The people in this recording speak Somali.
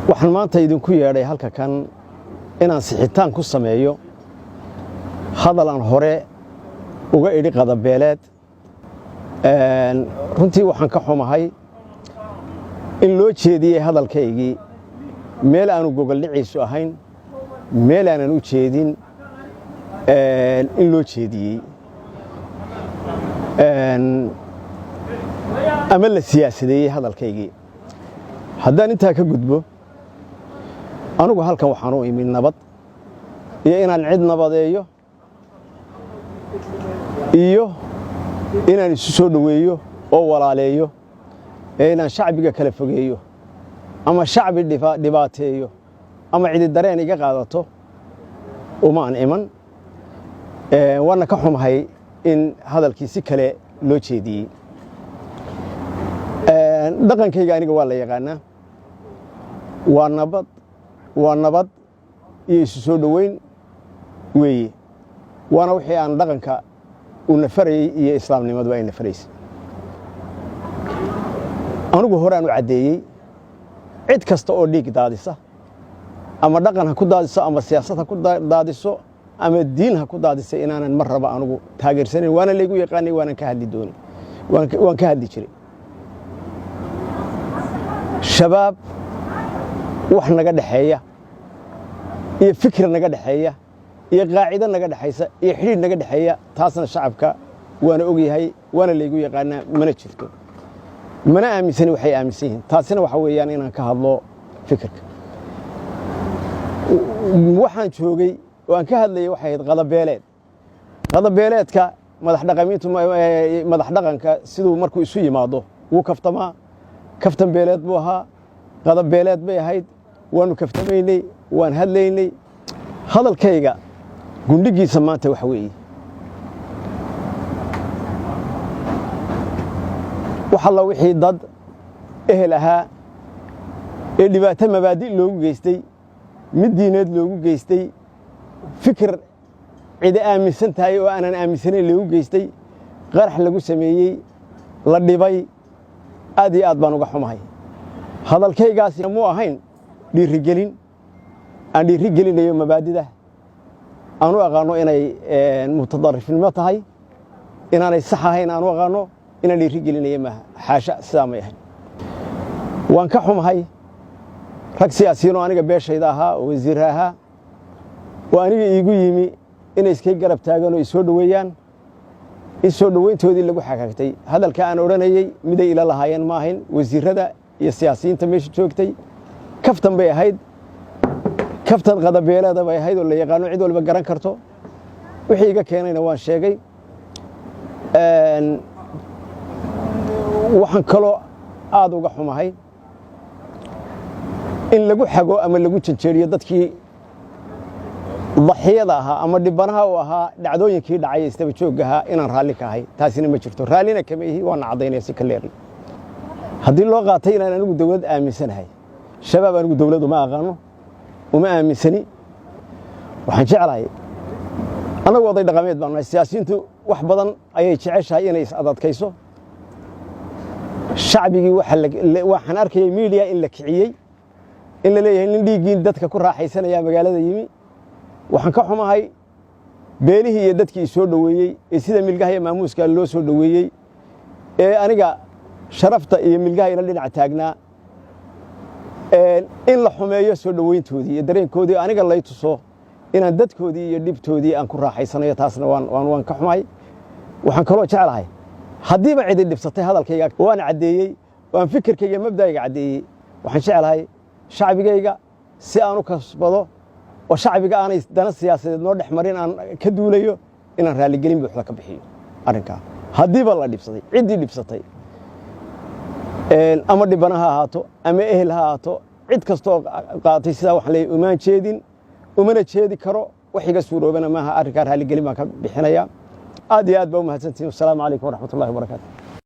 Waxaan maanta idinku yeedhay halka kan inaan sixitaan ku sameeyo hadal aan hore uga idhi qadabeeleed. Runtii waxaan ka xumahay in loo jeediyey hadalkaygii meel aanu gogoldhiciisu ahayn, meel aanan u jeedin in loo jeediyey ama la siyaasadeeyey hadalkaygii. Haddaan intaa ka gudbo, anugu halkan waxaan u imi nabad iyo inaan cid nabadeeyo iyo inaan isu soo dhoweeyo oo walaaleeyo, ee inaan shacbiga kala fogeeyo ama shacbi dhibaateeyo ama cidi dareen iga qaadato umaan iman. Waana ka xumahay in hadalkii si kale loo jeediyey. Dhaqankayga aniga waa la yaqaanaa, waa nabad, waa nabad iyo isu soo dhoweyn weeye, waana wixii aan dhaqanka uu nafarayey iyo islaamnimadu ay nafaraysay. Anigu horaan u caddeeyey, cid kasta oo dhiig daadisa, ama dhaqan ha ku daadiso, ama siyaasad ha ku daadiso, ama diin ha ku daadisa, inaanan mar raba anugu taageersanayn. Waana laygu yaqaanay, waanan ka hadli doonay, waan ka hadli jiray. Shabaab wax naga dhexeeya iyo fikir naga dhexeeya iyo qaacido naga dhexaysa iyo xidhiidh naga dhexeeya, taasna shacabka waana ogyahay, waana laygu yaqaanaa, mana jirto, mana aaminsani waxay aaminsan yihiin. Taasina waxa weeyaan inaan ka hadlo fikirka. Waxaan joogay oo aan ka hadlayay waxay ahayd qadabeeleed. Qadabeeleedka madax dhaqamiintu, madax dhaqanka siduu markuu isu yimaado wuu kaftamaa. Kaftan beeleed buu ahaa, qadabeeleed bay ahayd, waannu kaftamaynay, waan hadlaynay. Hadalkayga gundhigiisa maanta waxa weeye, wax alla wixii dad ehel ahaa ee dhibaato mabaadi' loogu geystay, mid diineed loogu geystay, fikir cidi aaminsan tahay oo aanan aaminsanayn loogu geystay, qarax lagu sameeyey, la dhibay, aad iyo aad baan uga xumahay. Hadalkaygaasi muu ahayn dhiirigelin aan dhiiri gelinayo mabaadida aan u aqaanno inay mutadarifnimo tahay, inaanay sax ahayn aan u aqaanno inaan dhiiri gelinayo maaha, xaasha, sidaa may ahayn. Waan ka xumahay rag siyaasiyiin oo aniga beeshayda ahaa oo wasiirra ahaa oo aniga iigu yimi inay iskay garab taagaan oo i soo dhoweeyaan, in soo dhoweyntoodii lagu xagaagtay hadalka aan odhanayey. Miday ila lahaayeen ma ahayn wasiirrada iyo siyaasiyiinta meesha joogtay. Kaftan bay ahayd, kaftan qadabeeleeda bay ahayd oo la yaqaano, cid walba garan karto. Wixii iga keenayna waan sheegay. Waxaan kaloo aad uga xumahay in lagu xago ama lagu janjeeriyo dadkii daxiyada ahaa ama dhibanaha u ahaa dhacdooyinkii dhacay istaba joogga ahaa inaan raalli ka ahay. Taasina ma jirto, raallina kama ihi, waana caddaynaya si ka leeri. Haddii loo qaatay inaan anigu dawlad aaminsanahay, Shabaab anigu dawlad uma aqaano, uma aaminsani. Waxaan jeclahay, annagu oday dhaqameed baan nahay, siyaasiyiintu wax badan ayay jeceshahay inay is adadkayso. Shacbigii waxaan arkayay media in la kiciyey, in la leeyahay nin dhiiggii dadka ku raaxaysanaya magaalada yimi. Waxaan ka xumahay beelihii iyo dadkii soo dhoweeyey ee sida milgaha iyo maamuuska loo soo dhoweeyey, ee aniga sharafta iyo milgaha ila dhinac taagnaa, in la xumeeyo soo dhoweyntoodii iyo dareenkoodii, aniga lay tuso inaan dadkoodii iyo dhibtoodii aan ku raaxaysanayo. Taasna waan ka xumahay. Waxaan kaloo jeclahay, haddiiba cidi dhibsatay hadalkayga waan caddeeyey, waan fikirkayga, mabda'ayga caddeeyey, waxaan jeclahay shacbigayga si aan u kasbado oo shacbiga aanay dana siyaasadeed noo dhex marin aan ka duulayo, inaan raalligelin buuxda ka bixiyo arrinkaa. Haddiiba la dhibsaday, ciddii dhibsatay, ama dhibana ha ahaato ama ehel ha ahaato, cid kastoo qaatay sidaa, waxaan leeyahay umaan jeedin, umana jeedi karo, wax iga suuroobana maaha. Arrinkaa raalligelin baan ka bixinayaa. Aad iyo aad baa u mahadsantihin. Wasalaamu calaykum waraxmatullahi wabarakaatu.